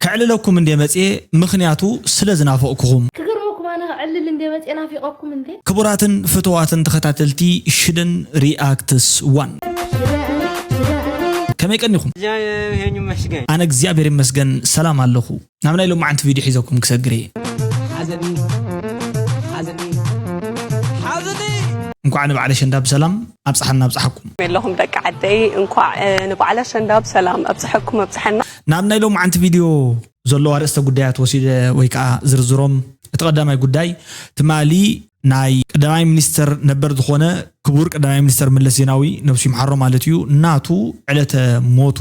ከዕልለኩም እንደ መጽኤ፣ ምኽንያቱ ስለ ዝናፈቕኩኹም። ክገርመኩም ኣነ ከዕልል እንደ መጽኤ ናፊቐኩም እንዴ። ክቡራትን ፍትዋትን ተኸታተልቲ ሽደን ሪኣክትስ ዋን፣ ከመይ ቀኒኹም? ይሄን ይመስገን። ኣነ እግዚኣብሔር ይመስገን ሰላም ኣለኹ። ናብ ናይ ሎማዓንቲ ቪድዮ ሒዘኩም ክሰግር እየ። እንኳዕ ንበዓል ኣሸንዳ ብሰላም ኣብፅሓና ኣብፅሓኩም። የለኹም ደቂ ዓደይ፣ እንኳዕ ንበዓል ኣሸንዳ ብሰላም ኣብፅሐኩም ኣብፅሐና። ናብ ናይ ሎማዓንቲ ቪድዮ ዘለዋ ርእስተ ጉዳያት ወሲደ ወይ ከዓ ዝርዝሮም፣ እቲ ቀዳማይ ጉዳይ ትማሊ ናይ ቀዳማይ ሚኒስተር ነበር ዝኾነ ክቡር ቀዳማይ ሚኒስተር መለስ ዜናዊ፣ ነብሱ ይምሓሮ ማለት እዩ፣ ናቱ ዕለተ ሞቱ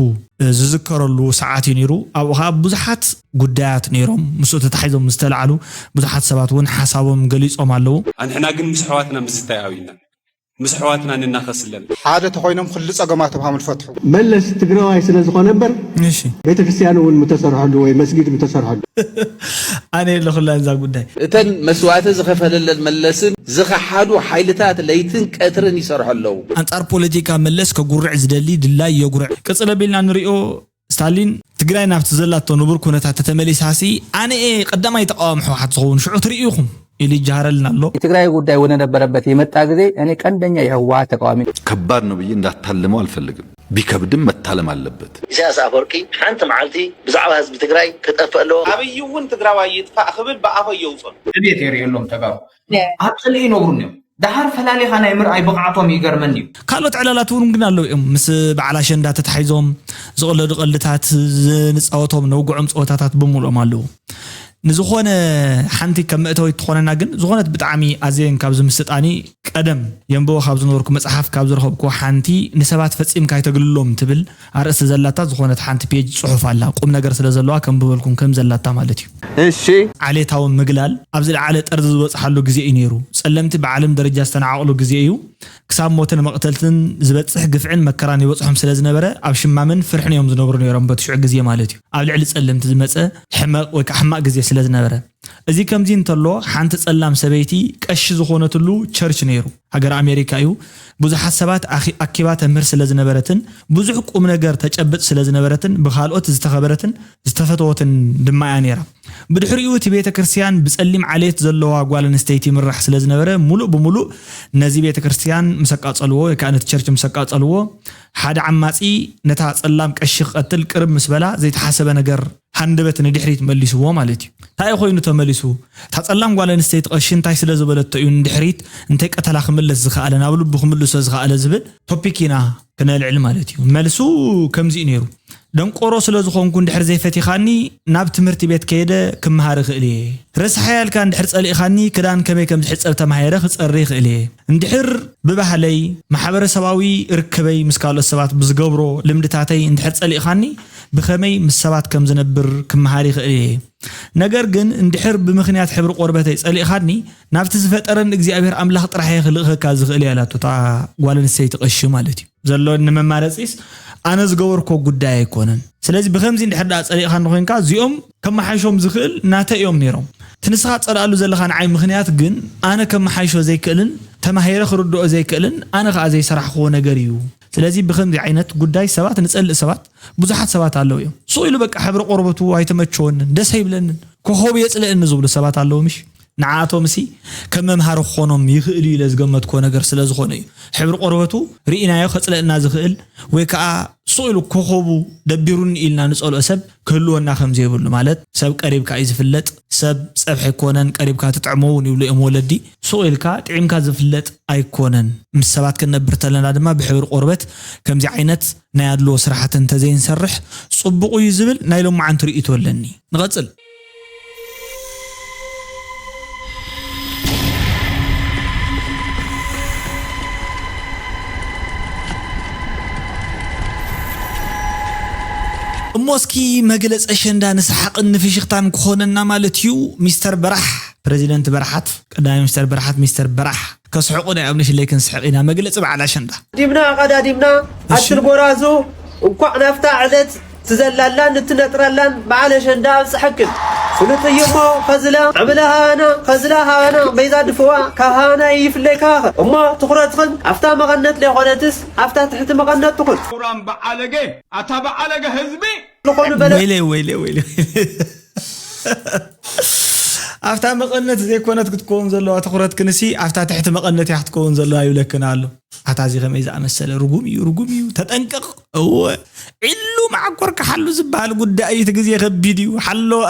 ዝዝከረሉ ሰዓት እዩ ነይሩ። ኣብኡ ከዓ ብዙሓት ጉዳያት ነይሮም፣ ምስኡ ተታሒዞም ዝተላዕሉ ብዙሓት ሰባት እውን ሓሳቦም ገሊፆም ኣለዉ። ኣንሕና ግን ምስ ኣሕዋትና ምዝታይ ኣብዩና፣ ምስ ኣሕዋትና ንናኸስ ኣለና። ሓደ ተኾይኖም ኩሉ ጸገማቶም ሃም ዝፈትሑ። መለስ ትግራዋይ ስለ ዝኾነ እምበር እሺ ቤተክርስትያን እውን ምተሰርሐሉ ወይ መስጊድ ምተሰርሐሉ። ኣነ የለኹላ እዛ ጉዳይ። እተን መስዋእቲ ዝኸፈለለን መለስን ዝኸሓዱ ሓይልታት ለይትን ቀትርን ይሰርሑ ኣለዉ። ኣንጻር ፖለቲካ መለስ ከጉርዕ ዝደሊ ድላይ የጉርዕ። ቅጽል ኣቢልና ንሪኦ። ስታሊን ትግራይ ናብቲ ዘላቶ ንቡር ኩነታት ተተመሊሳሲ ኣነ እየ ቀዳማይ ተቃዋሚ ህወሓት ዝኸውን ሽዑ ትርእዩ ኢኹም ኢሉ ይጀሃረልና ኣሎ። የትግራይ ጉዳይ ወደ ነበረበት የመጣ ጊዜ እኔ ቀንደኛ የህወሓት ተቃዋሚ ነኝ። ከባድ ነው ብዬ እንዳታልመው አልፈልግም። ቢከብድም መታለም አለበት። ኢሳያስ ኣፈወርቂ ሓንቲ መዓልቲ ብዛዕባ ህዝቢ ትግራይ ክጠፍእ ኣለዎ። ኣብይ እውን ትግራዋይ ይጥፋእ ክብል ብኣፎይ የውፅኦ። ዕቤት የርእየሎም ተጋሩ ኣብ ፅልኢ ይነብሩን እዮም። ደሓር ፈላሊኻ ናይ ምርኣይ ብቕዓቶም ይገርመኒ እዩ። ካልኦት ዕላላት እውን ግን ኣለዉ እዮም። ምስ በዓል ኣሸንዳ ተታሒዞም ዝቕለዱ ቀልድታት፣ ዝንፃወቶም ነውግዖም ፀወታታት ብምልኦም ኣለዉ። ንዝኾነ ሓንቲ ከም መእተዊት ትኾነና ግን ዝኾነት ብጣዕሚ ኣዝየን ካብ ዝምስጣኒ ቀደም የንብቦ ካብ ዝነበርኩ መፅሓፍ ካብ ዝረኸብኩ ሓንቲ ንሰባት ፈፂምካ ኣይተግልሎም ትብል ኣርእስቲ ዘላታ ዝኾነት ሓንቲ ፔጅ ፅሑፍ ኣላ። ቁም ነገር ስለ ዘለዋ ከም ብበልኩም ከም ዘላታ ማለት እዩ። እሺ ዓሌታዊ ምግላል ኣብ ዝለዓለ ጠርዚ ዝበፅሓሉ ግዜ እዩ ነይሩ። ፀለምቲ ብዓለም ደረጃ ዝተናዓቕሉ ግዜ እዩ። ክሳብ ሞትን መቕተልትን ዝበፅሕ ግፍዕን መከራን ይበፅሖም ስለ ዝነበረ ኣብ ሽማምን ፍርሕን እዮም ዝነብሩ ነይሮም በቲ ሽዑ ግዜ ማለት እዩ። ኣብ ልዕሊ ፀለምቲ ዝመፀ ሕመቕ ወይ ከዓ ሕማቕ ግዜ ስለ ዝነበረ። እዚ ከምዚ እንተሎ ሓንቲ ፀላም ሰበይቲ ቀሺ ዝኾነትሉ ቸርች ነይሩ። ሃገር ኣሜሪካ እዩ። ብዙሓት ሰባት ኣኪባ ተምህር ስለ ዝነበረትን ብዙሕ ቁም ነገር ተጨብጥ ስለ ዝነበረትን ብኻልኦት ዝተኸበረትን ዝተፈተወትን ድማ እያ ነይራ። ብድሕሪኡ እቲ ቤተ ክርስቲያን ብፀሊም ዓሌት ዘለዋ ጓል ኣንስተይቲ ይምራሕ ስለ ዝነበረ ሙሉእ ብሙሉእ ነዚ ቤተ ክርስቲያን ምስ ኣቃፀልዎ ወይ ከዓ ነቲ ቸርች ምስ ኣቃፀልዎ ሓደ ዓማፂ ነታ ፀላም ቀሺ ክቐትል ቅርብ ምስ በላ ዘይተሓሰበ ነገር ሃንደበት ንድሕሪት መሊስዎ ማለት እዩ። እንታይ ኮይኑ ተመሊሱ? እታ ፀላም ጓል ኣንስተይቲ ቀሺ እንታይ ስለ ዝበለቶ እዩ ንድሕሪት እንተይ ቀተላ ክምለስ ዝኸኣለ ናብ ልቡ ክምልሶ ዝኸኣለ ዝብል ቶፒክ ኢና ክነልዕል ማለት እዩ። መልሱ ከምዚ እዩ ነይሩ። ደንቆሮ ስለ ዝኾንኩ እንድሕር ዘይፈቲኻኒ ናብ ትምህርቲ ቤት ከይደ ክመሃር ይኽእል እየ። ረሳሕ ያልካ እንድሕር ጸሊእኻኒ ክዳን ከመይ ከም ዝሕጸብ ተማሂረ ክጸሪ ይኽእል እየ። እንድሕር ብባህለይ ማሕበረሰባዊ ርክበይ ምስ ካልኦት ሰባት ብዝገብሮ ልምድታተይ እንድሕር ጸሊእኻኒ ብኸመይ ምስ ሰባት ከም ዝነብር ክመሃር ይኽእል እየ። ነገር ግን እንድሕር ብምኽንያት ሕብሪ ቆርበተይ ጸሊእኻኒ ናብቲ ዝፈጠረኒ እግዚኣብሔር ኣምላኽ ጥራሕ እየ ክልእኸካ ዝኽእል እየ ኣላቶ እታ ጓል ኣንስተይቲ ቀሺ ማለት እዩ። ዘሎ ንመማረፂስ ኣነ ዝገበርኮ ጉዳይ ኣይኮነን። ስለዚ ብከምዚ እንድሕር ደኣ ፀሊእካ እንኮይንካ እዚኦም ከመሓይሾም ዝኽእል ናተ እዮም ነይሮም። እቲ ንስኻ ትፀልኣሉ ዘለኻ ንዓይ ምኽንያት ግን ኣነ ከመሓይሾ ዘይክእልን ተማሂረ ክርድኦ ዘይክእልን ኣነ ከዓ ዘይሰራሕክዎ ነገር እዩ። ስለዚ ብከምዚ ዓይነት ጉዳይ ሰባት ንፀልእ ሰባት ብዙሓት ሰባት ኣለዉ እዮም። ሱቕ ኢሉ በቃ ሕብሪ ቆርበቱ ኣይተመቸወንን ደስ ኣይብለንን ኮኾብ የፅልእኒ ዝብሉ ሰባት ኣለዉ ምሽ? ንዓኣቶም ሲ ከም መምሃሪ ክኾኖም ይኽእል እዩ ኢለ ዝገመትክዎ ነገር ስለ ዝኾነ እዩ። ሕብሪ ቆርበቱ ርኢናዮ ከጽልእና ዝኽእል ወይ ከኣ ሱቕ ኢሉ ኮኾቡ ደቢሩኒ ኢልና ንጸልኦ ሰብ ክህልወና ከም ዘይብሉ ማለት ሰብ ቀሪብካ እዩ ዝፍለጥ። ሰብ ጸብሒ ኣይኮነን ቀሪብካ ትጥዕሞ እውን ይብሉ እዮም ወለዲ። ሱቕ ኢልካ ጥዒምካ ዝፍለጥ ኣይኮነን። ምስ ሰባት ክንነብር ተለና ድማ ብሕብሪ ቆርበት ከምዚ ዓይነት ናይ ኣድልዎ ስራሓት እንተዘይንሰርሕ ጽቡቕ እዩ ዝብል ናይ ሎማዓንቲ ርእይቶ ኣለኒ። ንቐጽል። እሞ እስኪ መግለጺ ኣሸንዳ ንሰሓቕን ንፍሽኽታን ክኾነና ማለት እዩ። ሚስተር በራሕ፣ ፕረዚደንት በረሓት፣ ቀዳማይ ሚኒስተር በረሓት፣ ሚስተር በራሕ ከስሕቑ ናይ ኣብነሽለይ ክንስሕቕ ኢና። መግለጺ በዓል ኣሸንዳ። ዲምና ቀዳዲምና ኣትል ጎራዙ እንኳዕ ናፍታ ዕለት ትዘላላን እትነጥረላን በዓል ኣሸንዳ ኣብፅሐክን። ፍሉጥ እዩ እሞ ኸዝላ ዕብለ ሃባና ኸዝላ ሃባና በይዛ ድፍዋ ካብ ሃባና ይፍለይ ካኸ እሞ ትኹረትኽን ኣፍታ መቐነት ለይኾነትስ ኣፍታ ትሕቲ መቐነት ትኹን። ቁራን በዓለገ ኣታ በዓለገ ህዝቢ ዝኾኑ በለ ወይለ ወይለ ወይለ ኣብታ መቐነት ዘይኮነት ክትከውን ዘለዋ ትኹረት ክንሲ ኣብታ ትሕቲ መቐነት እያ ክትከውን ዘለዋ ይብለክን ኣሎ። ኣታ እዚ ከመይ ዝኣመሰለ ርጉም እዩ፣ ርጉም እዩ፣ ተጠንቀቕ። እወ፣ ዒሉ መዓኮር ክሓሉ ዝበሃል ጉዳይ እዩ። እቲ ግዜ ከቢድ እዩ። ሓለዋ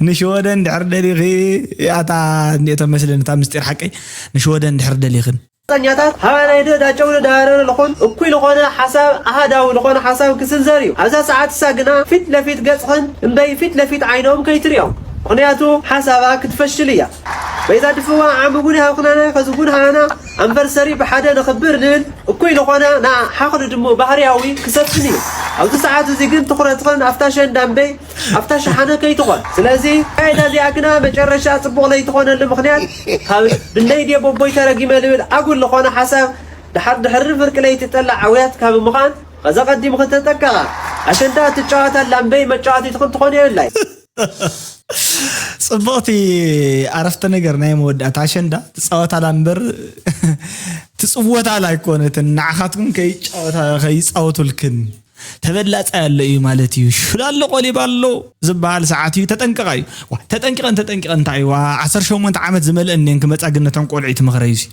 ንሽወደን ድሕር ደሊኺ ኣታ እንዴ ተመስለን እታ ምስጢር ሓቀይ ንሽወደን ድሕር ደሊኽን ኛታት ሃባናይ ዶ ዳጨው ዳረረ ልኾን እኩይ ልኾነ ሓሳብ ኣሃዳዊ ልኾነ ሓሳብ ክስንዘር እዩ። ኣብዛ ሰዓት እሳ ግና ፊት ለፊት ገጽኽን እምበይ ፊት ለፊት ዓይኖም ከይትሪኦም፣ ምኽንያቱ ሓሳባ ክትፈሽል እያ። በይዛ ድፍዋ ዓሚ ጉን ሃብኽናና ከዚ ጉን ሃና ኣንፈርሰሪ ብሓደ ንኽብር ንብል እኩይ ልኾነ ና ሓኽሪ ድሞ ባህርያዊ ክሰፍን እዩ። ኣብዚ ሰዓት እዚ ግን ትኹረትኽን ኣብታ ሸንዳ እምበይ ኣብታ ሸሓነ ከይትኾን። ስለዚ ቃይዳ እዚኣ ግና መጨረሻ ጽቡቕ ለይትኾነሉ ምኽንያት ካብ ብነይ ድየ ቦቦይ ተረጊመ ልብል ኣጉል ልኾነ ሓሳብ ድሓር ድሕሪ ፍርቂ ለይቲ ጠላዕ ኣውያት ካብ ምዃን ኸዚ ቀዲምኺ ተጠቀቓ። ኣሸንዳ ትጫወታላ እምበይ መጫወቲትኽን ትኾን የብላይ። ጽብቕቲ ኣረፍተ ነገር ናይ መወዳእታ። ኣሸንዳ ትጻወታላ እምበር ትጽወታላ ኣይኮነትን። ንዓኻትኩም ከይጫወታ- ከይጻወቱልክን ተበላጻይ ኣሎ እዩ ማለት እዩ። ሹላሎ ቆሊባ ኣሎ ዝበሃል ሰዓት እዩ። ተጠንቀቓ እዩ። ዋ፣ ተጠንቂቐን ተጠንቂቐን እንታይ እዩ? ዋ፣ ዓሰርተ ሸሞንተ ዓመት ዝመልአን እየን ክመጻ ግን ነተን ቆልዑ ትመኽረዩ ሲ።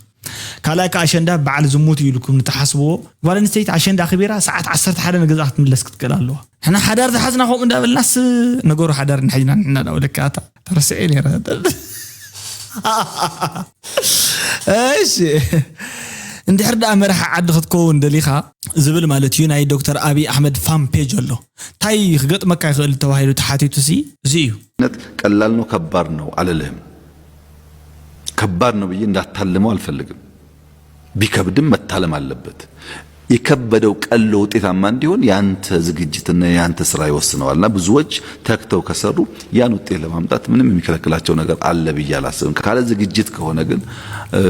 ካልኣይ ከኣ ኣሸንዳ በዓል ዝሙት እዩ ኢልኩም ንትሓስብዎ። ጓል ኣንስተይቲ ኣሸንዳ ኣኽቢራ ሰዓት ዓሰርተ ሓደ ንገዛ ክትምለስ ክትክእል ኣለዋ። ንሕና ሓዳር ዝሓዝና ከምኡ እንዳበልናስ ነገሩ ሓዳር እንዳ ሓዝና ንሕና ዳ ወለካ ኣታ ተረስዐ ነይረ። እሺ፣ እንድሕር ደኣ መራሒ ዓዲ ክትከውን ደሊኻ ዝብል ማለት እዩ። ናይ ዶክተር ኣብይ ኣሕመድ ፋን ፔጅ ኣሎ። እንታይ ክገጥመካ ይኽእል ተባሂሉ ተሓቲቱ ሲ እዚ እዩ። ነት ቀላል ነው ከባድ ነው አልልህም። ከባድ ነው ብዬ እንዳታልመው አልፈልግም። ቢከብድም መታለም አለበት። የከበደው ቀሎ ውጤታማ እንዲሆን ያንተ ዝግጅትና ያንተ ስራ ይወስነዋል። እና ብዙዎች ተግተው ከሰሩ ያን ውጤት ለማምጣት ምንም የሚከለክላቸው ነገር አለ ብዬ አላስብም። ካለ ዝግጅት ከሆነ ግን እ፣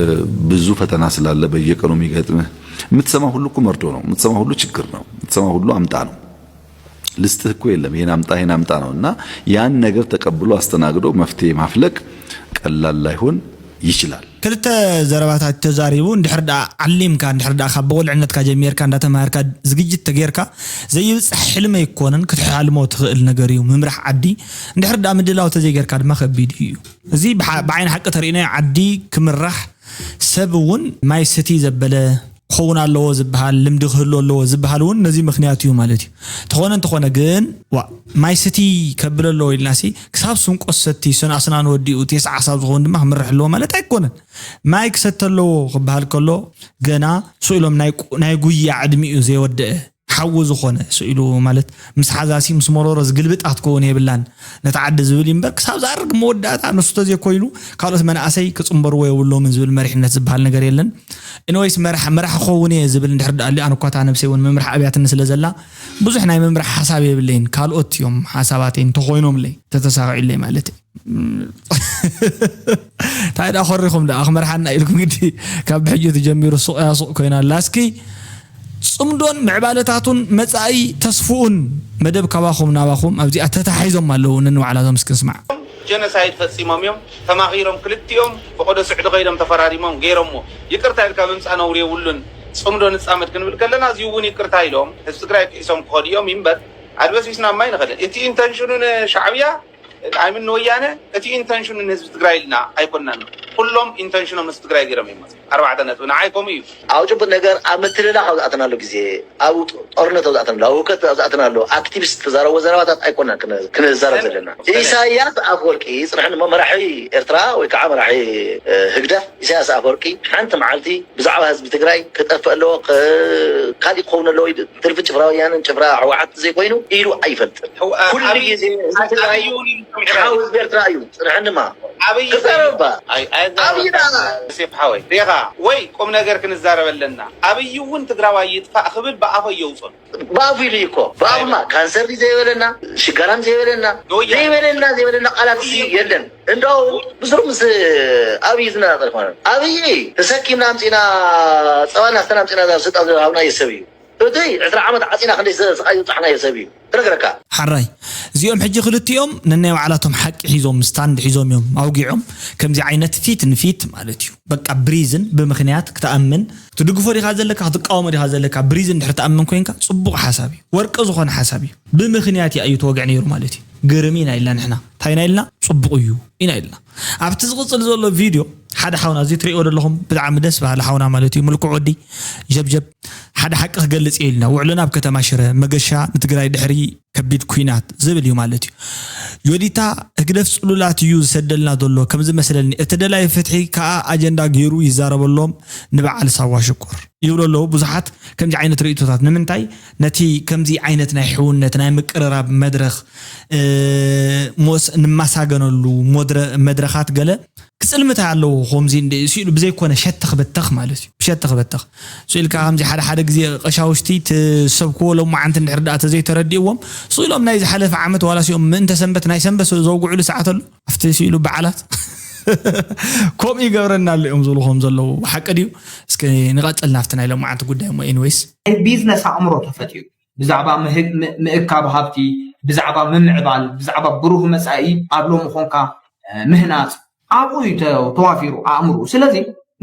ብዙ ፈተና ስላለ በየቀኑ የሚገጥምህ የምትሰማ ሁሉ እኮ መርዶ ነው። የምትሰማ ሁሉ ችግር ነው። የምትሰማ ሁሉ አምጣ ነው። ልስጥህ እኮ የለም። ይሄን አምጣ፣ ይሄን አምጣ ነው። እና ያን ነገር ተቀብሎ አስተናግዶ መፍትሄ ማፍለቅ ቀላል ላይሆን ይችላል። ክልተ ዘረባታት ተዛሪቡ። እንድሕር ደኣ ዓሊምካ፣ እንድሕር ደኣ ካብ ብቑልዕነትካ ጀሚርካ እንዳተማሃርካ ዝግጅት ተጌርካ ዘይብፅሕ ሕልሚ ኣይኮነን፣ ክትሓልሞ ትኽእል ነገር እዩ። ምምራሕ ዓዲ እንድሕር ደኣ ምድላው ተዘይጌርካ ድማ ከቢድ እዩ። እዚ ብዓ- ብዓይኒ ሓቂ ተሪእናዮ ዓዲ ክምራሕ ሰብ እውን ማይ ስቲ ዘበለ ክኸውን ኣለዎ ዝበሃል፣ ልምዲ ክህሉ ኣለዎ ዝበሃል እውን ነዚ ምኽንያት እዩ ማለት እዩ። ተኾነ እንተኾነ ግን ዋ ማይ ስቲ ከብል ኣለዎ ኢልናሲ ክሳብ ስንቆት ሰቲ ሰናስናን ወዲኡ ቴስዓ ሳብ ዝኸውን ድማ ክምርሕ ኣለዎ ማለት ኣይኮነን። ማይ ክሰቲ ኣለዎ ክበሃል ከሎ ገና ስኢሎም ናይ ቁ- ናይ ጉያ ዕድሚኡ ዘይወደአ ሓዊ ዝኾነ ስኢሉ ማለት ምስ ሓዛሲ ምስ መሮሮ ዝግልብጥ ክትከውን የብላን ነቲ ዓዲ ዝብል እዩ እምበር ክሳብ ዝኣርግ መወዳእታ ንሱ ተዘይኮይኑ ካልኦት መናእሰይ ክፅንበርዎ የብሎምን ዝብል መሪሕነት ዝበሃል ነገር የለን። ኢንወይስ መራሕ መራሕ ክኸውን እየ ዝብል እንድሕር ደኣ ኣነ እኳ እታ ነብሰይ እውን ምምራሕ ኣብያትኒ ስለ ዘላ ብዙሕ ናይ ምምራሕ ሓሳብ የብለይን። ካልኦት እዮም ሓሳባተይ እንተኾይኖምለይ ተተሳኺዑለይ ማለት እዩ። እንታይ ደኣ ኮሪኹም ደኣ ክመርሓና ኢልኩም ግዲ ካብ ብሕጂ ተጀሚሩ ሱቕ እያ ሱቕ ኮይና ኣላ። እስኪ ፅምዶን ምዕባለታቱን መፃኢ ተስፍኡን መደብ ካባኹም ናባኹም ኣብዚኣ ተታሒዞም ኣለዉ። ንንባዕላቶም እስኪ ንስማዕ። ጀኖሳይድ ፈፂሞም እዮም ተማኺሮም ክልቲኦም ፈቐዶ ስዑዲ ከይዶም ተፈራሪሞም ገይሮሞ። ይቅርታ ኢልካ ምምፃእ ነውሪ የብሉን። ፅምዶ ንፃመድ ክንብል ከለና እዚኡ እውን ይቅርታ ኢሎም ህዝቢ ትግራይ ክሒሶም ክኸዱ እዮም እምበር ኣድበስቢስና ማይ ንኸደ እቲ ኢንተንሽኑ ንሻዕብያ ኣይምን ንወያነ እቲ ኢንተንሽኑ ንህዝቢ ትግራይ ኢልና ኣይኮናን። ኩሎም ኢንተንሽኖም ህዝቢ ትግራይ ገይሮም እዮም። ኣርባዕተ ነጥቢ ንዓይ ከምኡ እዩ። ኣብ ጭቡጥ ነገር ኣብ ምትልላኽ ኣብ ዝኣተናሉ ግዜ ኣብ ጦርነት ኣብ ዝኣተናሉ ኣብ ህውከት ኣብ ዝኣተናሉ ኣክቲቪስት ተዛረቦ ዘረባታት ኣይኮናን ክነ- ክንዛረብ ዘለና። ኢሳያስ ኣፈወርቂ ጽንሐን እሞ መራሒ ኤርትራ ወይ ከዓ መራሒ ህግደፍ ኢሳያስ ኣፈወርቂ ሓንቲ መዓልቲ ብዛዕባ ህዝቢ ትግራይ ክጠፍእ ኣለዎ፣ ካልእ ክኸውን ኣለዎ፣ ትርፊ ጭፍራ ወያነን ጭፍራ ህወሓት ዘይኮይኑ ኢሉ ኣይፈልጥን። ኩሉ ግዜ ህዝቢ ትግራይ ሓው ህዝቢ ኤርትራ እዩ። ጽንሐንማ ክዛረብባ ኣብይና ሴፍ ሓወይ ሪኻ ወይ ቁም ነገር ክንዛረብ ኣለና። ኣብይ እውን ትግራዋይ ይጥፋእ ክብል ብኣፎ የውፅኦ። ብኣፉ ኢሉ እዩ እኮ ብኣፉማ ካንሰር ዘይበለና ሽጋራም ዘይበለና ዘይበለና ዘይበለና ቃላት የለን። እንደው ብዙ ምስ ኣብይ ዝነጋገር ይኮነ ኣብይ ተሰኪምና ኣምፂና ፀባና ስተና ኣምፂና ስልጣን ዝሃብና የሰብ እዩ። እቲ ዕስራ ዓመት ዓፂና ክንደይ ስቃይ ዝበፃሕና የሰብ እዩ። ነገረካ። ሓራይ እዚኦም ሕጂ ክልቲኦም ነናይ ባዕላቶም ሓቂ ሒዞም፣ ስታንድ ሒዞም እዮም ኣውጊዖም። ከምዚ ዓይነት ፊት ንፊት ማለት እዩ፣ በቃ ብሪዝን ብምኽንያት ክትኣምን፣ ትድግፎ ዲኻ ዘለካ ክትቃወሞ ዲኻ ዘለካ፣ ብሪዝን ድሕር ትኣምን ኮንካ ጽቡቕ ሓሳብ እዩ፣ ወርቂ ዝኾነ ሓሳብ እዩ። ብምኽንያት እያ እዩ ተወግዕ ነይሩ ማለት እዩ። ግርም ኢና ኢልና ንሕና እንታይ ኢና ኢልና? ጽቡቕ እዩ ኢና ኢልና። ኣብቲ ዝቕጽል ዘሎ ቪድዮ ሓደ ሓውና እዚ ትሪእዎ ዘለኹም ብጣዕሚ ደስ በሃሊ ሓውና ማለት እዩ፣ ምልኩዕ ወዲ ጀብጀብ ሓደ ሓቂ ክገልጽ እየ ኢልና፣ ውዕሎና ኣብ ከተማ ሽረ መገሻ ንትግራይ ድሕሪ ከቢድ ኩናት ዝብል እዩ ማለት እዩ። ዮዲታ ህግደፍ ጽሉላት እዩ ዝሰደልና ዘሎ ከምዚ መስለኒ፣ እቲ ደላይ ፍትሒ ከዓ ኣጀንዳ ገይሩ ይዛረበሎም ንበዓል ሳዋ ሽኮር ይብሉ ኣለዉ ብዙሓት ከምዚ ዓይነት ርእይቶታት። ንምንታይ ነቲ ከምዚ ዓይነት ናይ ሕውነት ናይ ምቅርራብ መድረኽ ሞስ ንማሳገነሉ መድረኻት ገለ ክፅልምታ ኣለዎ። ከምዚ ስኢሉ ብዘይኮነ ሸተኽ በተኽ ማለት እዩ። ብሸተኽ በተኽ ስኢልካ ከምዚ ሓደ ሓደ ግዜ ቀሻውሽቲ ትሰብክዎ ሎማዓንቲ እንድሕር ደኣ ተዘይተረዲእዎም ስኢሎም ናይ ዝሓለፈ ዓመት ዋላ ሲኦም ምእንተ ሰንበት ናይ ሰንበት ዘውግዕሉ ሰዓት ኣሎ ኣብቲ ስኢሉ በዓላት ከምኡ ይገብረና ኣሎ እዮም ዝብሉ ከም ዘለዉ ሓቂ ድዩ? እስኪ ንቐፅል ናብቲ ናይ ሎማዓንቲ ጉዳይ እሞ ኤኒዌይስ ናይ ቢዝነስ ኣእምሮ ተፈጢሩ ብዛዕባ ምእካብ ሃብቲ፣ ብዛዕባ ምምዕባል፣ ብዛዕባ ብሩህ መፃኢ ኣብ ሎሚ ኮንካ ምህናፅ ኣብኡ እዩ ተዋፊሩ ኣእምርኡ። ስለዚ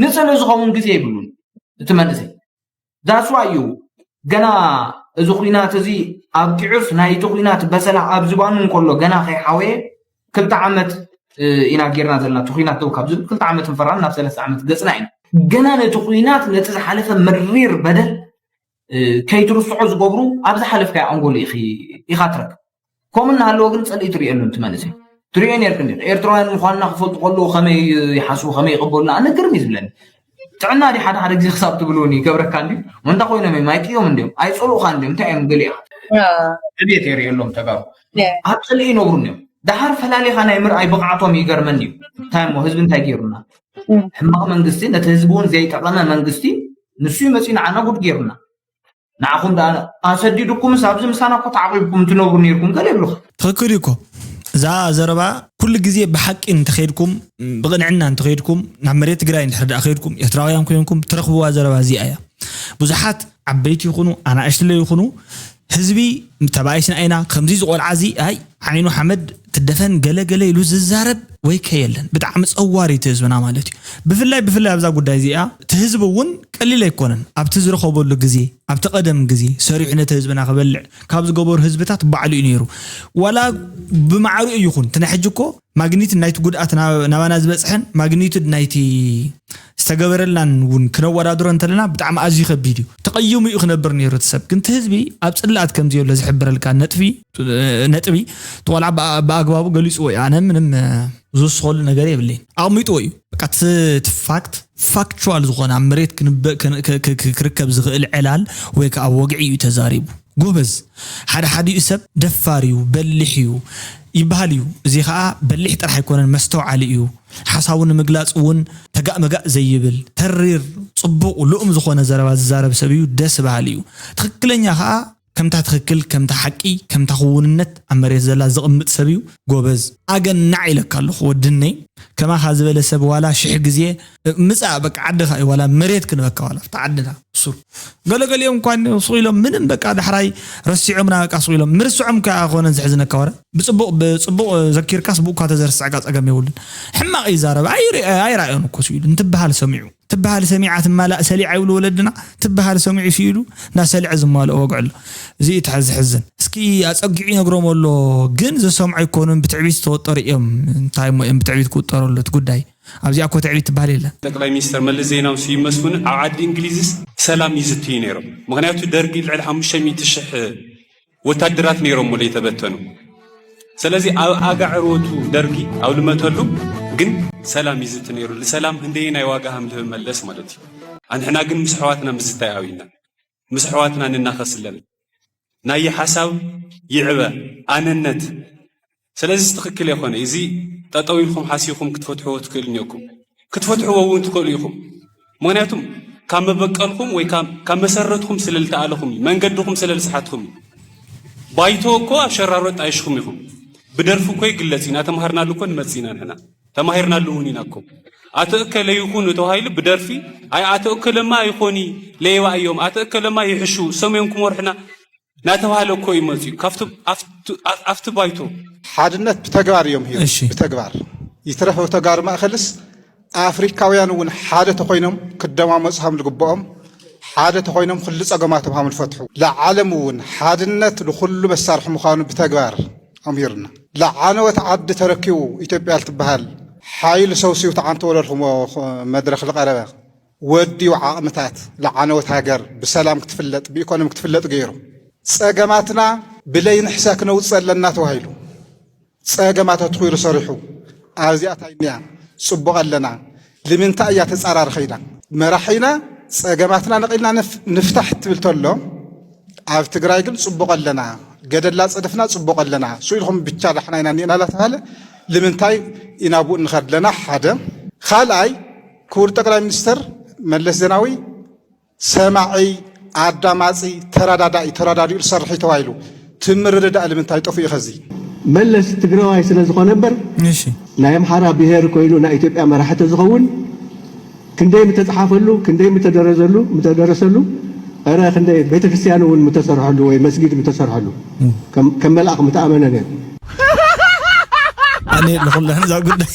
ንፅልኢ ዝኸውን ግዜ የብሉን እቲ መንእሰይ። ዛስዋ እዩ ገና እዚ ኩናት እዚ ኣብቂዑስ ናይቲ ኩናት በሰላ ኣብ ዝባኑ እንከሎ ገና ከይሓወየ ክልተ ዓመት ኢና ጌርና ዘለና እቲ ኩናት ደው ካብ ዝብል ክልተ ዓመት ንፈራን ናብ ሰለስተ ዓመት ገፅና ኢና። ገና ነቲ ኩናት ነቲ ዝሓለፈ መሪር በደል ከይትርስዖ ዝገብሩ ኣብ ዝሓለፍካዮ ኣንጎሎ ኢኻ ትረክብ። ከምኡ እናሃለወ ግን ፅልኢ ትርእየሉ እቲ መንእሰይ ትርእዮ ነርክ እንዲ ኤርትራውያን ምኳንና ክፈልጡ ከለዉ ከመይ ይሓስቡ ከመይ ይቕበሉና ኣነ ግርም እዩ ዝብለኒ። ጥዕና ዲ ሓደ ሓደ ግዜ ክሳብ ትብልውን ይገብረካ እንዲ እንታ ኮይኖም እዮም ኣይጥዮም እንዲዮም ኣይፀልኡካ እንዲዮም እንታይ እዮም ገሊእኻ ዕቤት የርእየሎም ተጋሩ ኣብ ፅልኢ ይነብሩ እንዲዮም። ደሓር ፈላሊኻ ናይ ምርኣይ ብቕዓቶም ይገርመኒ እዩ። እንታይ እሞ ህዝቢ እንታይ ገይሩና? ሕማቕ መንግስቲ ነቲ ህዝቢ እውን ዘይጠቐመ መንግስቲ ንሱ እዩ መፂኡ ንዓና ጉድ ገይሩና። ንዓኹም ደኣ ኣሰዲዱኩምስ ኣብዚ ምሳና እኮ ተዓቂብኩም ትነብሩ ነይርኩም ገለ ይብሉኻ። ትኽክል እዩ እኮ እዛ ዘረባ ኩሉ ግዜ ብሓቂ እንተኸይድኩም ብቕንዕና እንተኸይድኩም ናብ መሬት ትግራይ እንድሕር ደኣ ከይድኩም ኤርትራውያን ኮይንኩም ትረኽብዋ ዘረባ እዚኣ እያ። ብዙሓት ዓበይቲ ይኹኑ ኣናእሽትለ ይኹኑ ህዝቢ ተባኢስና ኢና ከምዚ ዝቆልዓ እዚ ኣይ ዓይኑ ሓመድ ትደፈን ገለ ገለ ኢሉ ዝዛረብ ወይ ከየለን ብጣዕሚ ፀዋሪ እቲ ህዝብና ማለት እዩ። ብፍላይ ብፍላይ ኣብዛ ጉዳይ እዚኣ እቲ ህዝቢ እውን ቀሊል ኣይኮነን። ኣብቲ ዝረኸበሉ ግዜ ኣብቲ ቀደም ግዜ ሰሪሑ ነቲ ህዝብና ክበልዕ ካብ ዝገበሩ ህዝብታት ባዕሉ እዩ ነይሩ። ዋላ ብማዕሪኡ ይኹን እቲ ናይ ሕጂ እኮ ማግኒት ናይቲ ጉድኣት ናባና ዝበፅሐን ማግኒቱድ ናይቲ ዝተገበረልናን እውን ክነወዳድሮ እንተለና ብጣዕሚ ኣዝዩ ከቢድ እዩ። ተቐይሙ እዩ ክነብር ነይሩ እቲ ሰብ። ግን እቲ ህዝቢ ኣብ ፅላኣት ከምዚ ዘሎ ዝሕብረልካ ነጥቢ ነጥቢ እቲ ቆልዓ ብኣግባቡ ገሊፅዎ እዩ። ኣነ ምንም ዝውስኸሉ ነገር የብለይን። ኣቕሚጥዎ እዩ። በቃ እቲ ፋክት ፋክቹዋል ዝኾነ ኣብ መሬት ክርከብ ዝኽእል ዕላል ወይ ከዓ ወግዒ እዩ ተዛሪቡ። ጎበዝ ሓደ ሓዲኡ ሰብ ደፋር እዩ በሊሕ እዩ ይበሃል እዩ። እዚ ከዓ በሊሕ ጥራሕ ኣይኮነን መስተውዓሊ እዩ። ሓሳቡ ንምግላፅ እውን ተጋእ መጋእ ዘይብል ተሪር ፅቡቕ ልኡም ዝኾነ ዘረባ ዝዛረብ ሰብ እዩ። ደስ በሃሊ እዩ። ትኽክለኛ ከዓ ከምታ ትኽክል ከምታ ሓቂ ከምታ ክውንነት ኣብ መሬት ዘላ ዘቕምጥ ሰብ እዩ። ጎበዝ ኣገናዕ ኢለካ ኣለኹ ወድነይ። ከማኻ ዝበለ ሰብ ዋላ ሽሕ ግዜ ምፃእ በቃ ዓድኻ እዩ ዋላ መሬት ክንበካ ዋላ ኣብታ ዓድና ሱር ገለገሊኦም እኳ ስቕ ኢሎም ምንም በቃ ዳሕራይ ረሲዖምና በቃ ስቕ ኢሎም ምርስዖም ከ ኣይኮነን ዘሕዝነካ ወረ ብፅቡቕ ብፅቡቕ ዘኪርካስ ብኡኳ ተዘርስዐካ ፀገም የብሉን። ሕማቕ ይዛረብ ኣይረኣዮን እኮ ስኢሉ እንትበሃል ሰሚዑ ትበሃል ሰሚዓ ትማላእ ሰሊዓ ይብሉ ወለድና። ትበሃል ሰሚዑ ስኢሉ እናሰልዐ ዝማልኦ ወግዒ ኣሎ። እዚ እዩ ትሐ- ዝሕዝን። እስኪ ኣጸጊዑ ይነግሮም ኣሎ ግን ዝሰምዑ ኣይኮኑን ብትዕቢት ዝተወጠሩ እዮም። እንታይ እሞ እዮም ብትዕቢት ክውጠሩ ኣሎ እቲ ጉዳይ ኣብዚኣ እኮ ትዕቢት ትበሃል የለን። ጠቅላይ ሚኒስትር መለስ ዜናዊ ስዩም መስፍን ኣብ ዓዲ እንግሊዝስ ሰላም ይዝትዩ ነይሮም። ምክንያቱ ደርጊ ልዕሊ ሓሙሽተ ሚእቲ ሽሕ ወታደራት ነይሮም ወለ የተበተኑ። ስለዚ ኣብ ኣጋ ዕርወቱ ደርጊ ኣብ ልመተሉ ግን ሰላም ይዝቲ ነይሩ። ንሰላም ህንደየ ናይ ዋጋ ሃም ልህብ መለስ ማለት እዩ። ኣንሕና ግን ምስ ኣሕዋትና ምዝታይ ኣቢልና ምስ ኣሕዋትና ንናኸስ ኣለና። ናይ ሓሳብ ይዕበ ኣነነት ስለዚ ትኽክል የኾነ እዚ ጠጠው ኢልኩም ሓሲኹም ክትፈትሕዎ ትክእሉ ኔኩም ክትፈትሕዎ እውን ትክእሉ ኢኹም ምክንያቱም ካብ መበቀልኩም ወይ ካብ መሰረትኩም ስለ ልተኣለኹም እዩ መንገድኹም ስለ ልስሓትኹም እዩ ባይቶ እኮ ኣብ ሸራሮ ጣይሽኹም ኢኹም ብደርፊ እኮ ይግለጽ ኢና ተማሃርናሉ እኮ ንመጽእ ኢና ንሕና ተማሂርናሉ እውን ኢና እኮ ኣቶ እከለ ይኹኑ ተባሂሉ ብደርፊ ኣይ ኣቶ እከለማ ይኾኒ ለይባ እዮም ኣቶ እከለማ ይሕሹ ሰም እዮም ክመርሑና እናተባህለ እኮ እዩ መፅዩ ካብቲ ኣብቲ ባይቶ። ሓድነት ብተግባር እዮም ሂሩ። ብተግባር ይትረፈው ተጋሩ ማእኸልስ ኣፍሪካውያን እውን ሓደ ተኮይኖም ክደማመፁ ሃም ዝግብኦም፣ ሓደ ተኮይኖም ክሉ ፀገማቶም ሃም ዝፈትሑ፣ ለዓለም እውን ሓድነት ንኩሉ መሳርሒ ምዃኑ ብተግባር ኣምሂሩና። ለዓነወት ዓዲ ተረኪቡ ኢትዮጵያ ልትበሃል ሓይሊ ሰውሲው ተዓንተ ወለልኩሞ መድረክ ዝቀረበ ወዲው ዓቕምታት ለዓነወት ሃገር ብሰላም ክትፍለጥ ብኢኮኖሚ ክትፍለጥ ገይሩ። ፀገማትና ብለይ ንሕሰ ክነውፅእ ኣለና ተባሂሉ ፀገማት ኣትኺሩ ሰሪሑ ኣብዚኣ ታይ እኒኣ ፅቡቕ ኣለና ልምንታይ እያ ተፃራሪ ኸይዳ መራሒና ፀገማትና ነቒልና ንፍታሕ ትብል ተሎ ኣብ ትግራይ ግን ፅቡቕ ኣለና ገደላ ፀደፍና ፅቡቕ ኣለና ስኢልኩም ብቻ ዳሕና ኢና እኒእና ላተባሃለ ልምንታይ ኢና ብኡ ንኸድ ለና ሓደ ካልኣይ ክቡር ጠቅላይ ሚኒስትር መለስ ዜናዊ ሰማዒ ኣዳማፂ ተረዳዳኢ ተረዳዲኡ ዝሰርሕ እዩ ተባሂሉ ትምርድዳእ ልምንታይ ጠፉኡ ከዚ መለስ ትግራዋይ ስለ ዝኾነ እምበር ናይ ኣምሓራ ብሄር ኮይኑ ናይ ኢትዮጵያ መራሒ ተዝኸውን ክንደይ ምተፅሓፈሉ ክንደይ ምተደረዘሉ ምተደረሰሉ ረ ክንደይ ቤተክርስትያን እውን ምተሰርሐሉ ወይ መስጊድ ምተሰርሐሉ ከም መልኣኽ ምተኣመነ ነይሩ ኣነ ለኹላን እዛ ጉዳይ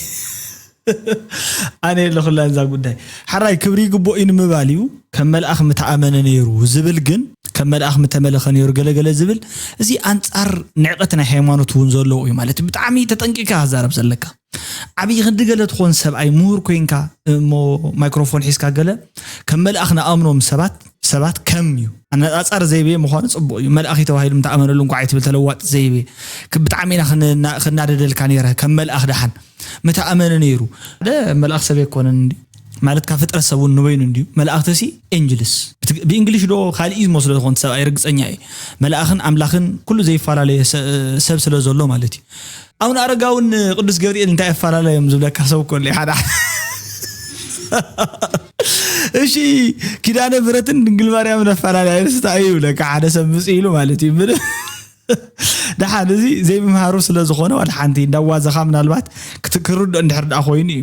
ኣነ ለኹላን እዛ ጉዳይ ሓራይ ክብሪ ይግቦ እዩ ንምባል እዩ ከም መልኣኽ ምተኣመነ ነይሩ ዝብል ግን ከም መልኣኽ ምተመለኸ ነይሩ ገለገለ ዝብል እዚ ኣንፃር ንዕቀት ናይ ሃይማኖት እውን ዘለዎ እዩ ማለት ብጣዕሚ ተጠንቂካ ክዛረብ ዘለካ ዓብዪ ክንዲ ገለ ትኾን ሰብኣይ ምሁር ኮይንካ እሞ ማይክሮፎን ሒዝካ ገለ ከም መልኣኽ ንኣምኖም ሰባት ሰባት ከም እዩ ኣነፃፃር ዘይቤ ምዃኑ ፅቡቅ እዩ መልኣኽ ተባሂሉ ምተኣመነሉ እንኳ ኣይትብል ተለዋጥ ዘይቤ ብጣዕሚ ኢና ክናደደልካ ነረ ከም መልኣኽ ደሓን ምተኣመነ ነይሩ ሓደ መልኣኽ ሰብ ኣይኮነን እንዲ ማለት ካብ ፍጥረት ሰብ እውን ንበይኑ እንዲዩ መላእኽቲ ሲ ኤንጅልስ ብእንግሊሽ ዶ ካልእ እዩ ዝመስሎ ዝኾን ሰብኣይ ርግፀኛ እዩ መልኣኽን ኣምላኽን ኩሉ ዘይፈላለየ ሰብ ስለ ዘሎ ማለት እዩ ኣቡነ ኣረጋውን ቅዱስ ገብርኤል እንታይ ኣፈላለዮም ዝብለካ ሰብ እኮ ኣሎ ሓደ እሺ ኪዳነ ምሕረትን ድንግል ማርያምን ኣፈላለያ ስታ እዩ ይብለካ ሓደ ሰብ ምፅ ኢሉ ማለት እዩ ደሓን እዚ ዘይምምሃሩ ስለ ዝኾነ ዋላ ሓንቲ እንዳዋዘኻ ምናልባት ክርድኦ እንድሕር ደኣ ኮይኑ እዩ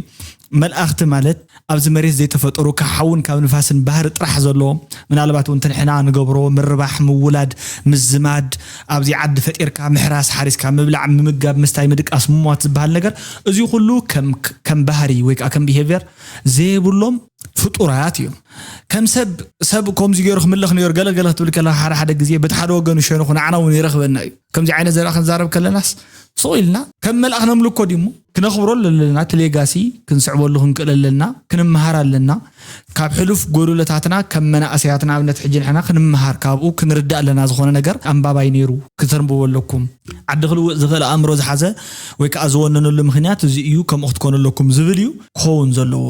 መልኣኽቲ ማለት ኣብዚ መሬት ዘይተፈጠሩ ካብ ሓውን ካብ ንፋስን ባህሪ ጥራሕ ዘለዎም ምናልባት እውን ትንሕና ንገብሮ ምርባሕ ምውላድ ምዝማድ ኣብዚ ዓዲ ፈጢርካ ምሕራስ ሓሪስካ ምብላዕ ምምጋብ ምስታይ ምድቃስ ምሟት ዝበሃል ነገር እዚ ኩሉ ከም ባህሪ ወይ ከዓ ከም ቢሄቪየር ዘይብሎም ፍጡራት እዮም ከም ሰብ ሰብ ከምዚ ገይሩ ክምለኽ ነይሩ ገለገለ ክትብል ከለካ ሓደ ሓደ ግዜ በቲ ሓደ ወገኑ ሸንኹ ንዓና እውን ይረኽበና እዩ ከምዚ ዓይነት ዘረባ ክንዛረብ ከለናስ ስቕ ኢልና ከም መልኣኽ ነምልኮ ድሞ ክነኽብሮ ኣለና እቲ ሌጋሲ ክንስዕበሉ ክንክእል ኣለና ክንመሃር ኣለና ካብ ሕሉፍ ጎደሎታትና ከም መናእሰያት ንኣብነት ሕጂ ንሕና ክንመሃር ካብኡ ክንርዳእ ኣለና ዝኾነ ነገር ኣንባባይ ነይሩ ክተንብቦ ኣለኩም ዓዲ ክልውጥ ዝኽእል ኣእምሮ ዝሓዘ ወይ ከዓ ዝወነነሉ ምኽንያት እዚ እዩ ከምኡ ክትኮኑ ኣለኩም ዝብል እዩ ክኸውን ዘለዎ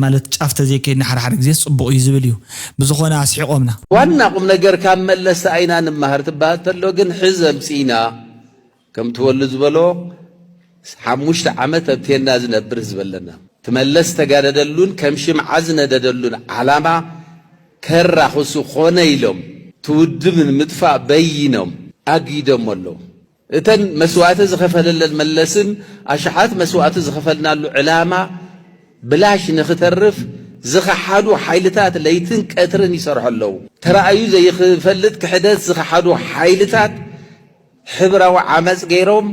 ማለት ጫፍ ተዘይከይድና ሓደ ሓደ ግዜ ፅቡቕ እዩ ዝብል እዩ ብዝኾነ ኣስሒቖምና ዋና ቁም ነገር ካብ መለስ ኣይና ንመሃር ትበሃል ተሎ ግን ሕዘ ምፅኢና ከም ትወሉ ዝበሎ ሓሙሽተ ዓመት ኣብቴና ዝነብር ህዝቢ ኣለና ትመለስ ተጋደደሉን ከም ሽምዓ ዝነደደሉን ዓላማ ከራኽሱ ኾነ ኢሎም ትውድብ ንምጥፋእ በይኖም ኣጊዶም ኣለዉ እተን መስዋእቲ ዝኸፈለለን መለስን ኣሽሓት መስዋእቲ ዝኸፈልናሉ ዕላማ ብላሽ ንኽተርፍ ዝኸሓዱ ሓይልታት ለይትን ቀትርን ይሰርሑ ኣለዉ። ተራእዩ ዘይኽፈልጥ ክሕደት ዝኸሓዱ ሓይልታት ሕብራዊ ዓመፅ ገይሮም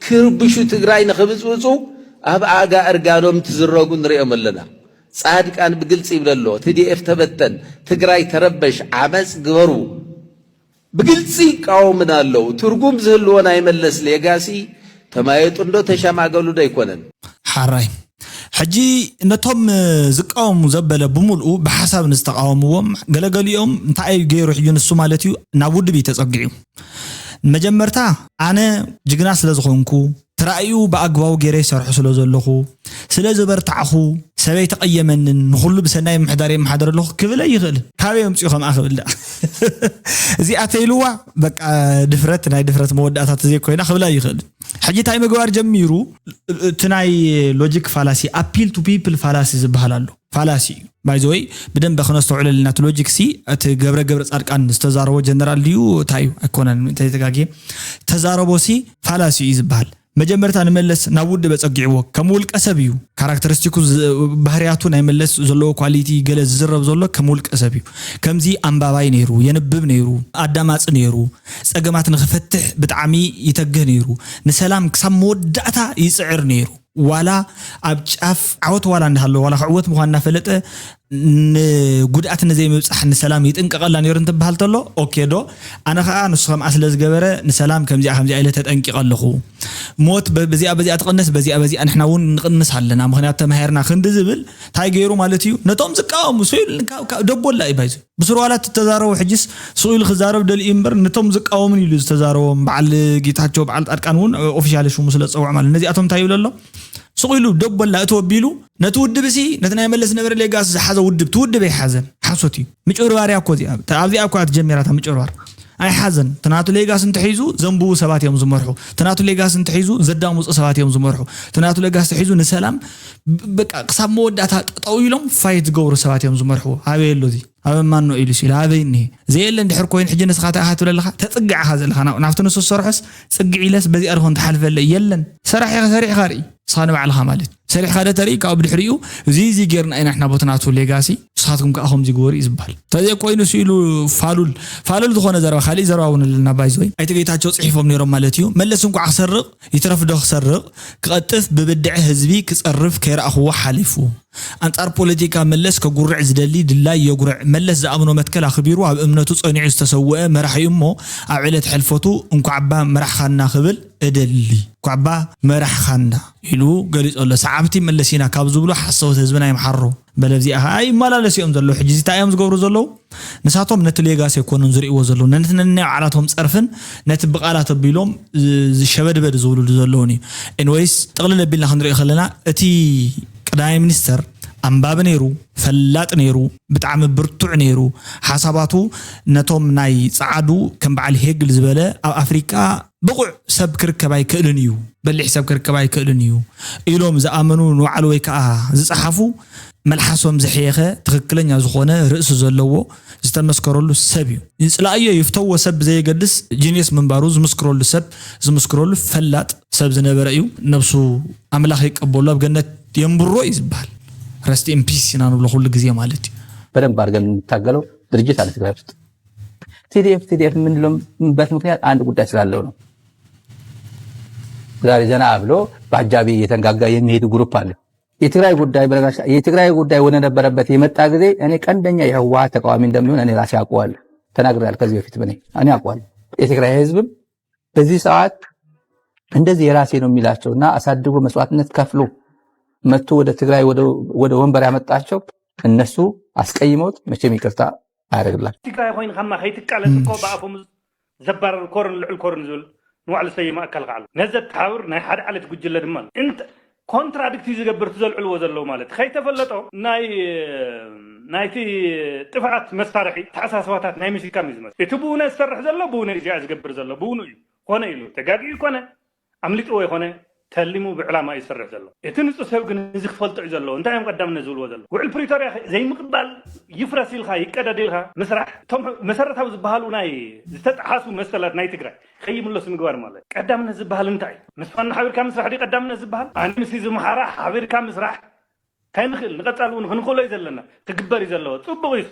ክርብሹ ትግራይ ንኽብፅብፁ ኣብ ኣጋ እርጋኖም ትዝረጉ ንሪኦም ኣለና። ፃድቃን ብግልፂ ይብል ኣሎ፣ ቲ ዲ ኤፍ ተበተን፣ ትግራይ ተረበሽ፣ ዓመፅ ግበሩ። ብግልፂ ይቃወሙና ኣለዉ። ትርጉም ዝህልዎ ናይ መለስ ሌጋሲ ተማየጡ እንዶ ተሸማገሉ ዶ ኣይኮነን? ሓራይ ሕጂ ነቶም ዝቃወሙ ዘበለ ብምልኡ ብሓሳብ ንዝተቃወምዎም ገለገሊኦም እንታይ እዩ ገይሩ ሕጂ ንሱ ማለት እዩ ናብ ውድብ እዩ ተፀጊዑ መጀመርታ ኣነ ጅግና ስለ ዝኾንኩ ተራእዩ ብኣግባቡ ገይረ ይሰርሑ ስለ ዘለኹ ስለ ዝበርታዕኹ ሰበይ ተቐየመንን ንኹሉ ብሰናይ ምሕዳር የመሓደር ኣለኹ ክብል ኣይኽእልን። ካበይ ኣምፅኡ ከምኣ ክብል ደኣ እዚኣ ተይልዋ በቃ ድፍረት ናይ ድፍረት መወዳእታ ተዘይኮይና ክብል ኣይኽእልን። ሕጂ እንታይ ምግባር ጀሚሩ እቲ ናይ ሎጂክ ፋላሲ appeal to people fallacy ዝበሃል ኣሎ። ፋላሲ እዩ by the way ብደንበ ክነስተውዕለልና እቲ ሎጂክ ሲ እቲ ገብረ ገብረ ፃድቃን ዝተዛረቦ ጀነራል ድዩ እንታይ እዩ ኣይኮነን እንተተጋግየ ተዛረቦ ሲ ፋላሲ እዩ ዝበሃል። መጀመርታ ንመለስ ናብ ውድብ ኣጸጊዕዎ። ከም ውልቀ ሰብ እዩ ካራክተሪስቲኩ፣ ዝ- ባህርያቱ ናይ መለስ ዘለዎ ኳሊቲ ገለ ዝዝረብ ዘሎ ከም ውልቀ ሰብ እዩ። ከምዚ ኣንባባይ ነይሩ፣ የንብብ ነይሩ፣ ኣዳማጺ ነይሩ፣ ጸገማት ንኽፈትሕ ብጣዕሚ ይተግህ ነይሩ፣ ንሰላም ክሳብ መወዳእታ ይጽዕር ነይሩ። ዋላ ኣብ ጫፍ ዓወት ዋላ እንዳሃለዎ፣ ዋላ ክዕወት ምዃን እናፈለጠ ንጉድኣት ንዘይምብጻሕ ንሰላም ይጥንቀቐላ ነይሩ እንትበሃል ተሎ፣ ኦኬ ዶ? ኣነ ኸኣ ንሱ ከምኣ ስለ ዝገበረ ንሰላም ከምዚኣ ከምዚኣ ኢለ ተጠንቂቐ ኣለኹ። ሞት በ- በዚኣ በዚኣ ትቕነስ፣ በዚኣ በዚኣ ንሕና እውን ንቕንስ ኣለና፣ ምኽንያቱ ተማሂርና ክንዲ ዝብል እንታይ ገይሩ ማለት እዩ? ነቶም ዝቃወሙ ስቕ ኢሉ ካብ- ካብ- ደቦላ እዩ ባይዙ። ብስሩ ዋላ እተዛረቦ ሕጅስ ስቕ ኢሉ ክዛረብ ደልዩ እምበር፣ ነቶም ዝቃወሙን ኢሉ ዝተዛረቦም፣ በዓል ጌታቸው፣ በዓል ጻድቃን እውን ኦፊሻሊ ሽሙ ስለ ዝጸውዖም ማለት። ነዚኣቶም እንታይ ይብል ኣሎ? ስቕ ኢሉ ደቦላ እቶ ኣቢሉ ነቲ ውድብ ሲ ነቲ ናይ መለስ ዝነበረ ሌጋሲ ዝሓዘ ውድብ፣ እቲ ውድብ ኣይሓዘን። ሓሶት እዩ። ምጭብርባር እያ እኮ እዚኣ። ኣብዚኣ እኮ እያ ትጀሚራ እታ ምጭብርባር። ኣይሓዘን። እቲ ናቱ ሌጋሲ እንተሒዙ ዘንብቡ ሰባት እዮም ዝመርሑ። እቲ ናቱ ሌጋሲ እንተሒዙ ዘዳምፁ ሰባት እዮም ዝመርሑ። እቲ ናቱ ሌጋሲ ተሒዙ ንሰላም ብ- በቃ ክሳብ መወዳእታ ጠጠው ኢሎም ፋይት ዝገብሩ ሰባት እዮም ዝመርሑ። ኣበይ ኣሎ እዚ? ኣብ ማኖ ኢሉ ሲሉ ኣበይ እኒሄ? ዘየለ እንድሕር ኮይኑ ሕጂ ንስኻ እንታይ ኢኻ ትብል ኣለኻ? ተፅግዕ ኢኻ ዘለኻ። ናብ- ናብቲ ንሱ ዝሰርሖስ ፅግዕ ኢለስ በዚኣ ድኾን ትሓልፈለ? የለን። ሰራሕ ኢኻ፣ ሰሪሕኻ ርኢ። ንስኻ ንባዕልኻ ማለት እዩ። ሰሪሕኻ ዶ ተርኢ? ካብኡ ብድሕሪኡ እዚ እዚ ጌርና ኢና ንሕና ቦቲ ናቱ ሌጋሲ፣ ንስኻትኩም ከዓ ከምዚ ግበሩ እዩ ዝበሃል። ተዘይኮይኑ ስኢሉ ፋሉል ፋሉል ዝኾነ ዘረባ፣ ካሊእ ዘረባ እውን ኣለና። ባይዘወይ ኣይተ ጌታቸው ፅሒፎም ነይሮም ማለት እዩ። መለስ እንኳዕ ክሰርቕ ይትረፍ ዶ ክሰርቕ፣ ክቐጥፍ ብብድዐ ህዝቢ ክፀርፍ ከይረኣኽዎ ሓሊፉ። ኣንጻር ፖለቲካ መለስ ከጉርዕ ዝደሊ ድላይ የጉርዕ። መለስ ዝኣምኖ መትከል ኣኽቢሩ ኣብ እምነቱ ጸኒዑ ዝተሰወአ መራሒ እዩ እሞ ኣብ ዕለት ሕልፈቱ እንኳዕባ መራሕኻና ክብል እደሊ። እንኳዕባ መራሕኻና ኢሉ ገሊጹ ኣሎ። ሰዓብቲ መለስ ኢና ካብ ዝብሉ ሓሰውቲ ህዝብና ይምሓሮ። በለ ኣብዚኣ ኸኣ ይመላለሱ እዮም ዘለዉ። ሕጂ እዚ እንታይ እዮም ዝገብሩ ዘለዉ? ንሳቶም ነቲ ሌጋሲ ኣይኮኑን ዝርእይዎ ዘለዉ። ነቲ ነናይ ባዕላቶም ጸርፍን ነቲ ብቓላት ኣቢሎም ዝ- ዝሸበድበድ ዝብሉሉ ዘለዉን እዩ። ኤንወይስ ጥቕልል ኣቢልና ክንሪኦ ከለና እቲ ቀዳማይ ሚኒስተር ኣንባቢ ነይሩ፣ ፈላጥ ነይሩ፣ ብጣዕሚ ብርቱዕ ነይሩ። ሓሳባቱ ነቶም ናይ ጸዓዱ ከም በዓል ሄግል ዝበለ ኣብ ኣፍሪቃ ብቑዕ ሰብ ክርከብ ኣይክእልን እዩ፣ በሊሕ ሰብ ክርከብ ኣይክእልን እዩ ኢሎም ዝኣመኑ ንባዕሉ ወይ ከዓ ዝጸሓፉ መልሓሶም ዝሐየኸ ትኽክለኛ ዝኾነ ርእሲ ዘለዎ ዝተመስከረሉ ሰብ እዩ። ይጽላእዮ ይፍተዎ ሰብ ብዘየገድስ ጂኒየስ ምንባሩ ዝምስክረሉ ሰብ ዝምስክረሉ ፈላጥ ሰብ ዝነበረ እዩ። ነብሱ ኣምላኽ ይቀበሎ ኣብ ገነት የንብሮ እዩ ዝበሃል። ረስት ኢን ፒስ ኢና ንብሎ ኩሉ ግዜ ማለት እዩ። በደንብ አድርገን የምንታገለው ድርጅት አለ ትግራይ ውስጥ። ቲዲኤፍ ቲዲኤፍ የምንልበት ምክንያት አንድ ጉዳይ ስላለው ነው። ዛሬ ዘና ብሎ በአጃቢ እየተንጋጋ የሚሄድ ግሩፕ አለ። የትግራይ ጉዳይ በነገራችን የትግራይ ጉዳይ ወደ ነበረበት የመጣ ጊዜ እኔ ቀንደኛ የህወሓት ተቃዋሚ እንደሚሆን እኔ ራሴ አውቀዋለሁ። ተናግሬያለሁ ከዚህ በፊት እኔ እኔ አውቀዋለሁ። የትግራይ ህዝብም በዚህ ሰዓት እንደዚህ የራሴ ነው የሚላቸው እና አሳድጎ መስዋዕትነት ከፍሎ መጥቶ ወደ ትግራይ ወደ ወንበር ያመጣቸው እነሱ አስቀይመውት መቼም ይቅርታ አያደርግላቸው። ትግራይ ኮይንካማ ከይትቃለስ እኮ ብኣፎም ዘባረር ኮርን ልዕል ኮርን ዝብል ንባዕሉ ሰይመ ኣካል ከዓሉ ነዚ ኣተሓብር ናይ ሓደ ዓሌት ጉጅለ ድማ ኣሎ። እንተ ኮንትራዲክት እዩ ዝገብር እቲ ዘልዕልዎ ዘለዉ ማለት ከይተፈለጦ ናይ ናይቲ ጥፍኣት መሳርሒ ተሓሳስባታት ናይ ምሽካም እዩ ዝመስል። እቲ ብእውነ ዝሰርሕ ዘሎ ብእውነ እዩ እዚኣ ዝገብር ዘሎ ብእውኑ እዩ ኮነ ኢሉ ተጋጊኡ ይኮነ ኣምሊጥዎ ይኾነ ተሊሙ ብዕላማ እዩ ዝሰርሕ ዘሎ። እቲ ንጹር ሰብ ግን እዚ ክፈልጦ እዩ ዘለዎ። እንታይ እዮም ቀዳምነት ዝብልዎ ዘለዉ? ውዕል ፕሪቶርያ ዘይምቕባል ይፍረስ ኢልካ ይቀደድ ኢልካ ምስራሕ እቶም መሰረታዊ ዝበሃሉ ናይ ዝተጠሓሱ መሰላት ናይ ትግራይ ከይምለሱ ምግባር ማለት ቀዳምነት ዝበሃል እንታይ እዩ? ምስ ፋኖ ሓቢርካ ምስራሕ ድዩ ቀዳምነት ዝበሃል? ኣነ ምስ እዚ ምሓራ ሓቢርካ ምስራሕ ከይንኽእል ንቐጻሊ እውን ክንኽእሎ እዩ ዘለና ክግበር እዩ ዘለዎ። ጽቡቕ እዩ።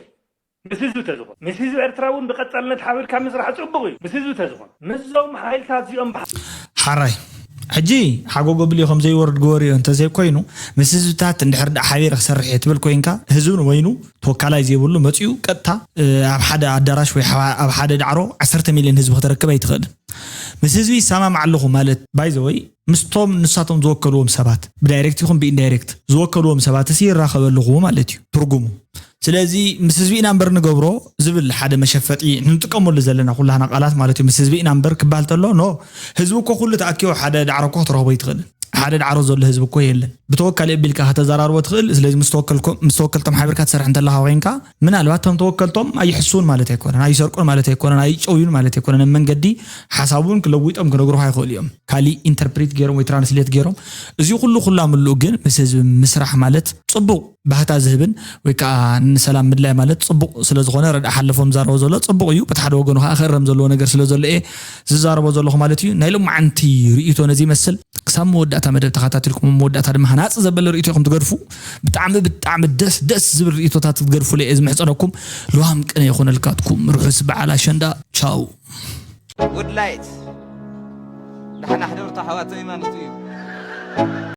ምስ ህዝቢ ተዝኾን ምስ ህዝቢ ኤርትራ እውን ብቐጻልነት ሓቢርካ ምስራሕ ጽቡቕ እዩ። ምስ ህዝቢ ተዝኾን ምስዞም ሓይልታት እዚኦም ብሓ ሓራይ ሕጂ ሓጎጎ ብልዮ ከም ዘይወርድ ግበርዮ እንተዘይኮይኑ ምስ ህዝብታት እንድሕር ደኣ ሓቢረ ክሰርሕ እየ ትብል ኮይንካ ህዝብን ወይኑ ተወካላይ ዘይብሉ መፂኡ ቀጥታ ኣብ ሓደ ኣዳራሽ ወይ ኣብ ሓደ ዳዕሮ ዓሰርተ ሚልዮን ህዝቢ ክተረክብ ኣይትኽእልን። ምስ ህዝቢ ይሰማማዕ ኣለኹ ማለት ባይዘወይ ምስቶም ንሳቶም ዝወከልዎም ሰባት ብዳይሬክት ይኹን ብኢንዳይሬክት ዝወከልዎም ሰባት እሲ ይራኸብ ኣለኹ ማለት እዩ ትርጉሙ። ስለዚ ምስ ህዝቢ ኢና እምበር ንገብሮ ዝብል ሓደ መሸፈጢ ንጥቀመሉ ዘለና ኩላህና ቃላት ማለት እዩ። ምስ ህዝቢ ኢና እምበር ክበሃል ተሎ ኖ ህዝቢ እኮ ኩሉ ተኣኪቡ ሓደ ዳዕሮ እኮ ክትረኽቦ ይትኽእልን። ሓደ ዳዕሮ ዘሎ ህዝቢ እኮ የለን። ብተወካሊ ኣቢልካ ከተዘራርቦ ትኽእል። ስለዚ ምስ ተወከልኩም ምስ ተወከልቶም ሓቢርካ ትሰርሕ እንተለኻ ኮይንካ ምናልባት እቶም ተወከልቶም ኣይሕሱን ማለት ኣይኮነን፣ ኣይሰርቁን ማለት ኣይኮነን፣ ኣይጨውዩን ማለት ኣይኮነን። ኣብ መንገዲ ሓሳቡን ክለዊጦም ክነግሩኻ ይኽእሉ እዮም። ካሊእ ኢንተርፕሪት ገይሮም ወይ ትራንስሌት ገይሮም እዚ ኩሉ ኩላ ምሉእ ግን ምስ ህዝቢ ምስራሕ ማለት ጽቡቕ ባህታ ዝህብን ወይ ከዓ ንሰላም ምድላይ ማለት ጽቡቕ ስለ ዝኾነ ረድእ ሓለፎም ዝዛረቦ ዘሎ ጽቡቕ እዩ። በቲ ሓደ ወገኑ ከዓ ክእረም ዘለዎ ነገር ስለ ዘሎ እየ ዝዛረቦ ዘለኹ ማለት እዩ። ናይ ሎማዓንቲ ርእይቶ ነዚ ይመስል። ክሳብ መወዳእታ መደብ ተኸታቲልኩም ኣብ መወዳእታ ድማ ሃናፂ ዘበለ ርእይቶ ኢኹም ትገድፉ። ብጣዕሚ ብጣዕሚ ደስ ደስ ዝብል ርእይቶታት ክትገድፉ እየ ዝምሕፀነኩም። ልዋም ቅነ ይኹነልካትኩም። ርሑስ በዓል ኣሸንዳ። ቻው። Good light. ደሓን ኣሕድሩ ኣሕዋተይ ማለት እዩ።